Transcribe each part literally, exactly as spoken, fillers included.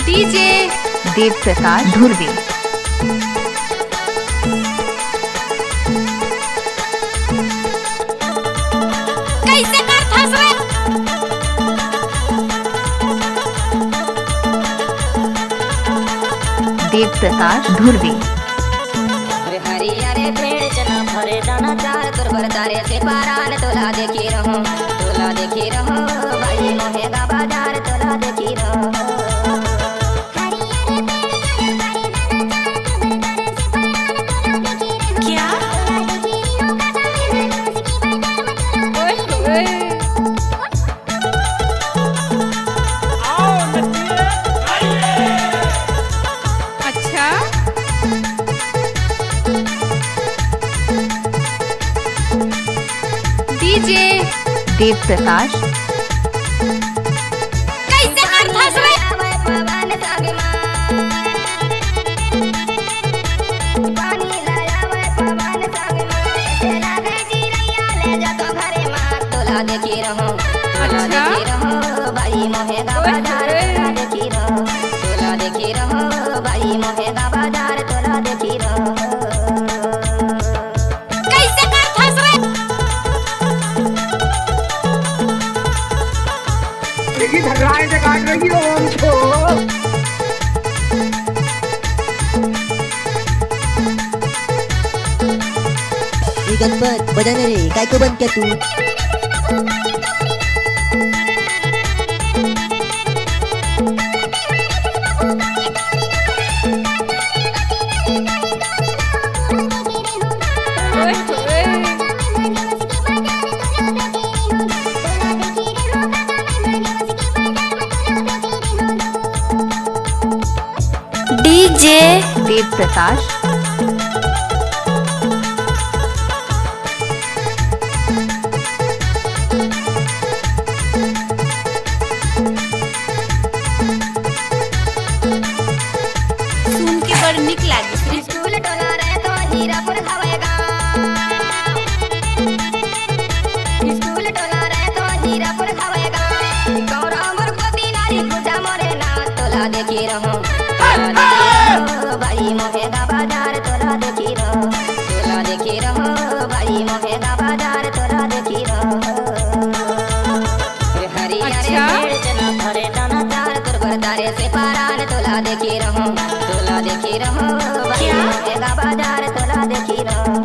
DJ Dev Prakash Dhurve. कइसे करथस रे? देव प्रकाश धुर्वे। अरे हरिया रे पेड़ चना फरे दाना चार, तोर बर तारे से पारान तोला देखी रहूं, तोला देखी रहूं, भाई मोहे गा बाजार तोला देखी रहूं। क्या? ओए होए। अच्छा। डीजे देव प्रकाश। कइसे करथस रे? तोला देखी रहूं, तोला अच्छा। देखी रहूं, भाई मोहे गा ओए बाजार, होए। तोला देखी रहूं, तोला देखी रहूं, भाई मोहे गा बाजार, तोला देखी रहूं। कइसे करथस रे? देखी धर्राए से काट रही हो हमको। ए गणपत, बजा ना रे, काय को बंद किया तू? डीजे देव प्रकाश। सुन के बड़ निक लागिस रे। स्कूल टोला रे तो हीरापुर हवय गा। स्कूल टोला रे तो हीरापुर हवय गा। गौरा मोर गोपी नारी पूजा मोरे ना। तोला देखी रहूं, तोला देखी रहूं, भाई मोहे गा बाजार तोला देखी रहूं। तोला देखी रहूं, भाई मोहे गा बाजार तोला देखी रहूं। रे हरिया रे अच्छा। पेड़ चना फरे दाना चार, तोर बर तारे से पारान तोला देखी रहूं, तोला देखी रहूं, भाई क्या? मोहे गा बाजार तोला देखी रहूं।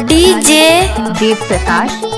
डीजे देव प्रकाश।